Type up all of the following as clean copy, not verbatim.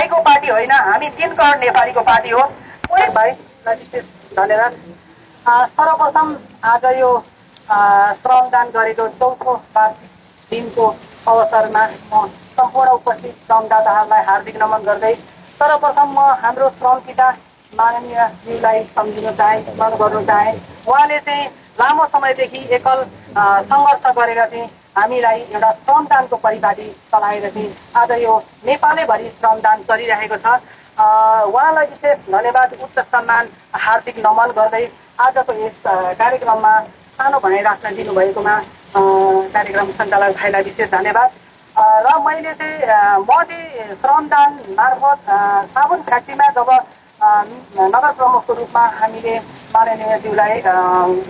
भाइको पार्टी होइन, हामी 3 करोड नेपालीको पार्टी हो। कोही भाइलाई विशेष धन्यवाद। सर्वप्रथम आज यो श्रमदान गरेको 4थो वार्षिक दिनको अवसरमा म सम्पूर्ण उपस्थित श्रमदाताहरूलाई हार्दिक नमन गर्दै सर्वप्रथम म हाम्रो श्रम पिता माननीय ज्यूलाई सम्झिन चाहे, स्मरण गर्न चाहे। उहाँले चाहिँ लामो समयदेखि एकल सङ्घर्ष गरेर चाहिँ हामीलाई एउटा श्रमदानको परिपाटी चलाएर चाहिँ आज यो नेपालैभरि श्रमदान गरिरहेको छ। उहाँलाई विशेष धन्यवाद, उच्च सम्मान, हार्दिक नमन गर्दै आजको यस कार्यक्रममा सानो भनाइ राख्न दिनुभएकोमा कार्यक्रम सञ्चालक भाइलाई विशेष धन्यवाद। र मैले चाहिँ म चाहिँ श्रमदान मार्फत साबुन फ्याक्ट्रीमा जब नगर प्रमुखको रूपमा हामीले माननीय ज्यूलाई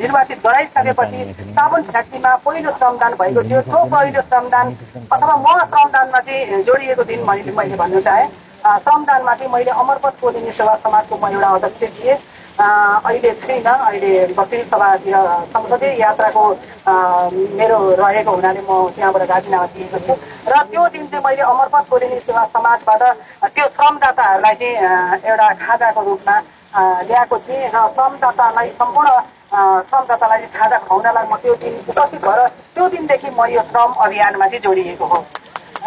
निर्वाचित गराइसकेपछि साबुन फ्याक्ट्रीमा पहिलो श्रमदान भएको थियो। त्यो पहिलो श्रमदान अथवा म श्रमदानमा चाहिँ जोडिएको दिन मैले भन्न चाहेँ। श्रमदानमा चाहिँ मैले अमरपथ कोलिनी सेवा समाजको म एउटा अध्यक्ष थिएँ। अहिले छैन, अहिले प्रतिनिधि सभातिर संसदीय यात्राको मेरो रहेको हुनाले म त्यहाँबाट राजीनामा दिएको छु। र त्यो दिन चाहिँ मैले अमरपथ कोलिनी सेवा समाजबाट त्यो श्रमदाताहरूलाई चाहिँ एउटा खाजाको रूपमा ल्याएको थिएँ र श्रमदातालाई सम्पूर्ण श्रमदातालाई खाजा खुवाउनलाई म त्यो दिन उपस्थित भएर त्यो दिनदेखि म यो श्रम अभियानमा चाहिँ जोडिएको हो।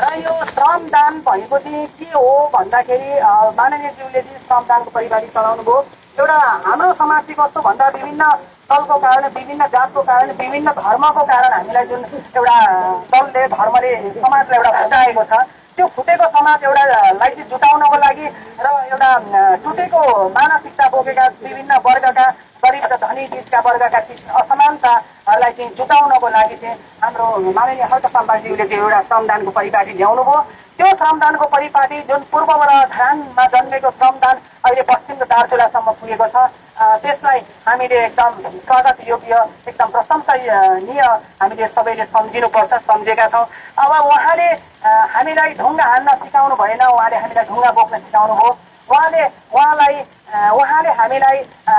र यो श्रमदान भनेको चाहिँ के हो भन्दाखेरि माननीय ज्यूले चाहिँ श्रमदानको परिपाटी चलाउनु भयो। एउटा हाम्रो समाज चाहिँ कस्तो भन्दा विभिन्न दलको कारण, विभिन्न जातको कारण, विभिन्न धर्मको कारण हामीलाई जुन एउटा दलले धर्मले समाजलाई एउटा फुटाएको छ, त्यो फुटेको समाज एउटालाई चाहिँ जुटाउनको लागि र एउटा टुटेको मानसिकता बोकेका विभिन्न वर्गका गरिब र धनी बीचका वर्गका असमानताहरूलाई चाहिँ जुटाउनको लागि चाहिँ हाम्रो माननीय हर्क सम्पाज्यूले चाहिँ एउटा श्रमदानको परिपाटी ल्याउनु भयो। त्यो श्रमदानको परिपाटी जुन पूर्वबाट धरानमा जन्मेको श्रमदान अहिले पश्चिम दार्चुलासम्म पुगेको छ, त्यसलाई हामीले एकदम स्वागत योग्य, एकदम प्रशंसनीय हामीले सबैले सम्झिनुपर्छ, सम्झेका छौँ। अब उहाँले हामीलाई ढुङ्गा हान्न सिकाउनु भएन, उहाँले हामीलाई ढुङ्गा बोक्न सिकाउनु भयो। उहाँले हामीलाई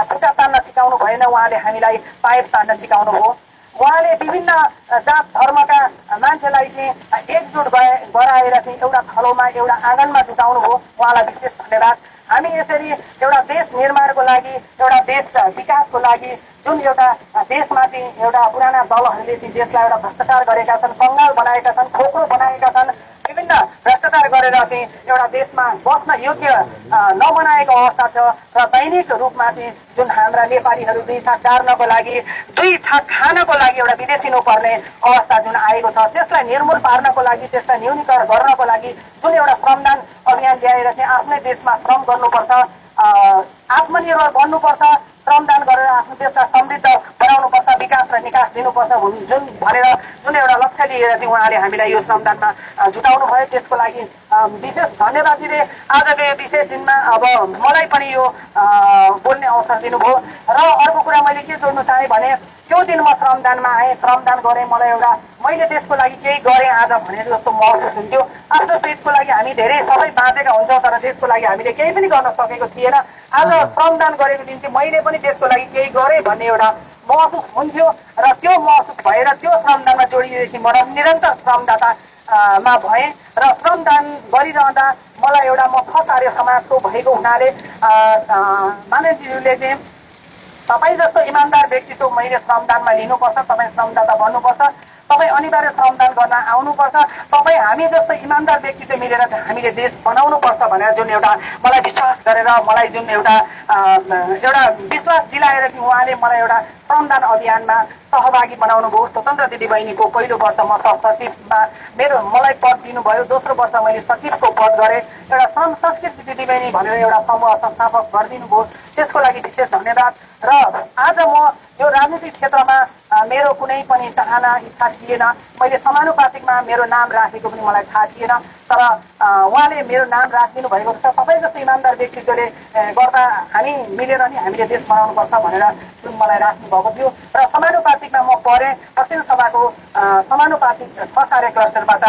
खुट्टा तान्न सिकाउनु भएन, उहाँले हामीलाई पाइप तान्न सिकाउनु भयो। उहाँले विभिन्न जात धर्मका मान्छेलाई चाहिँ एकजुट गराएर चाहिँ एउटा थलोमा एउटा आँगनमा जुटाउनु भयो। उहाँलाई विशेष धन्यवाद। हामी यसरी एउटा देश निर्माणको लागि, एउटा देश विकासको लागि जुन एउटा देशमा चाहिँ एउटा पुराना दलहरूले चाहिँ देशलाई एउटा भ्रष्टाचार गरेका छन्, कङ्गाल बनाएका छन्, खोक्रो बनाएका छन्, विभिन्न भ्रष्टाचार गरेर चाहिँ एउटा देशमा बस्न योग्य नबनाएको अवस्था छ। र दैनिक रूपमा चाहिँ जुन हाम्रा नेपालीहरू 2 छाक चार्नको लागि, 2 छाक खानको लागि एउटा विदेशिनु पर्ने अवस्था जुन आएको छ, त्यसलाई निर्मूल पार्नको लागि, त्यसलाई न्यूनीकरण गर्नको लागि जुन एउटा श्रमदान अभियान ल्याएर चाहिँ आफ्नै देशमा श्रम गर्नुपर्छ, आत्मनिर्भर बन्नुपर्छ, श्रमदान गरेर आफ्नो देशलाई समृद्ध बनाउनुपर्छ, विकास र निकास दिनुपर्छ जुन एउटा लक्ष्य लिएर चाहिँ उहाँले हामीलाई यो श्रमदानमा जुटाउनु भयो। त्यसको लागि विशेष धन्यवाद दिँदै आजको यो विशेष दिनमा अब मलाई पनि यो बोल्ने अवसर दिनुभयो। र अर्को कुरा मैले के जोड्न चाहेँ भने त्यो दिन म श्रमदानमा आएँ, श्रमदान गरेँ, मलाई एउटा मैले देशको लागि केही गरेँ आज भने जस्तो महसुस हुन्थ्यो। आफ्नो देशको लागि हामी धेरै सबै बाँचेका हुन्छौँ, तर देशको लागि हामीले केही पनि गर्न सकेको थिएन। आज श्रमदान गरेको दिन चाहिँ मैले पनि देशको लागि केही गरेँ भन्ने एउटा महसुस हुन्थ्यो। र त्यो महसुस भएर त्यो श्रमदानमा जोडिएपछि म निरन्तर श्रमदाता मा भएँ। र श्रमदान गरिरहँदा मलाई एउटा म खस आर्य समाजको भएको हुनाले माननीयज्यूले चाहिँ तपाईँ जस्तो इमान्दार व्यक्तित्व मैले श्रमदानमा लिनुपर्छ, तपाईँ श्रमदाता बन्नुपर्छ, तपाईँ अनिवार्य श्रमदान गर्न आउनुपर्छ, तपाईँ हामी जस्तो इमान्दार व्यक्तित्व मिलेर हामीले देश बनाउनुपर्छ भनेर जुन एउटा मलाई विश्वास गरेर मलाई जुन एउटा विश्वास दिलाएर चाहिँ उहाँले मलाई एउटा श्रमदान अभियानमा सहभागी बनाउनु भयो। स्वतन्त्र दिदीबहिनीको पहिलो वर्ष म सचिवमा मलाई पद दिनुभयो, दोस्रो वर्ष मैले सचिवको पद गरेँ। एउटा श्रम संस्कृति दिदीबहिनी भनेर एउटा समूह संस्थापक गरिदिनु भयो, त्यसको लागि विशेष धन्यवाद। र आज म यो राजनीतिक क्षेत्रमा मेरो कुनै पनि चाहना इच्छा थिएन, मैले समानुपातिकमा मेरो नाम राखेको पनि मलाई थाहा थिएन, तर उहाँले मेरो नाम राखिदिनु भएको छ। तपाईँ जस्तो इमान्दार व्यक्तित्वले गर्दा हामी मिलेर नि हामीले देश बनाउनुपर्छ भनेर जुन मलाई राख्नु भएको थियो। र समानुपातिकमा म परेँ, प्रतिनिधि सभाको समानुपातिक 6 कार्य क्लस्टरबाट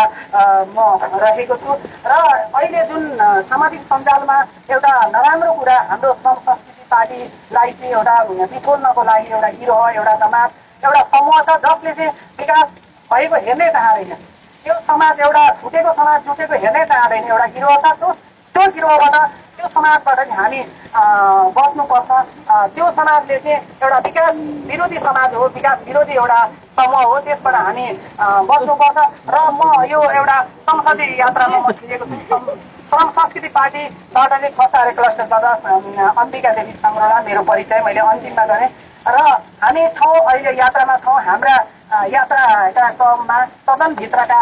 म रहेको छु। र अहिले जुन सामाजिक सञ्जालमा एउटा नराम्रो कुरा हाम्रो श्रम संस्कृति पार्टीलाई चाहिँ एउटा बिथोल्नको लागि एउटा गिरोह, एउटा जमात, एउटा समूह छ जसले चाहिँ विकास भएको हेर्नै चाहँदैन। त्यो समाज एउटा छुटेको समाज जुटेको हेर्नै चाहँदैन। एउटा गिरोह छ, त्यो गिरोहबाट त्यो समाजबाट चाहिँ हामी बस्नुपर्छ। त्यो समाजले चाहिँ एउटा विकास विरोधी समाज हो, विकास विरोधी एउटा समूह हो, त्यसबाट हामी बस्नुपर्छ। र म यो एउटा संसदीय यात्रामा म छिरेको छु। श्रम संस्कृति पार्टीबाट चाहिँ खसारे क्लस्टर गर्दा अम्बिका देवी सङ्ग्रहलाई मेरो परिचय मैले अन्तिममा गरेँ र हामी छौँ अहिले यात्रामा छौँ। हाम्रा यात्राका क्रममा सदनभित्रका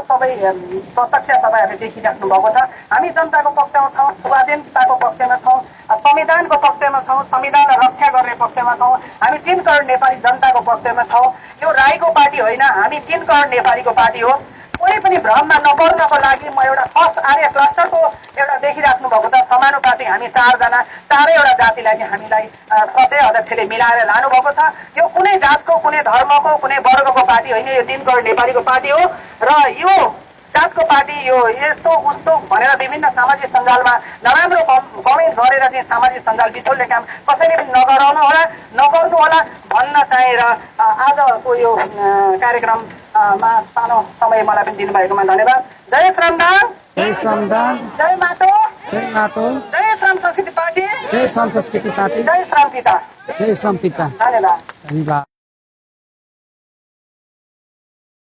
सबै प्रत्यक्ष तपाईँहरूले देखिराख्नु भएको छ। हामी जनताको पक्षमा छौँ, स्वाधीनताको पक्षमा छौँ, संविधानको पक्षमा छौँ, संविधान रक्षा गर्ने पक्षमा छौँ। हामी 3 करोड नेपाली जनताको पक्षमा छौँ। यो राईको पार्टी होइन, हामी 3 करोड नेपालीको पार्टी हो। कुनै पनि भ्रममा नपर्नको लागि म एउटा फर्स्ट आर्य क्लस्टरको एउटा देखिराख्नु भएको छ समानुपातिक। हामी 4 जना 4वटा जातिलाई चाहिँ हामीलाई सधैँ अध्यक्षले मिलाएर लानुभएको छ। यो कुनै जातको, कुनै धर्मको, कुनै वर्गको पार्टी होइन, यो 3 करोड नेपालीको पार्टी हो। र यो जातको पार्टी यो यस्तो उस्तो भनेर विभिन्न सामाजिक सञ्जालमा नराम्रो कमेन्ट गरेर चाहिँ सामाजिक सञ्जाल बिछोड्ने काम कसैले पनि नगराउनु होला, नगर्नु होला भन्न चाहेर आजको यो कार्यक्रममा सानो समय मलाई पनि दिनुभएकोमा धन्यवाद। जय श्रमदान, जय श्रमदान, जय माटो, जय माटो, जय श्रम संस्कृति पार्टी, जय श्रम संस्कृति पार्टी, जय श्रम पिता, जय श्रम पिता। धन्यवाद। धन्यवाद।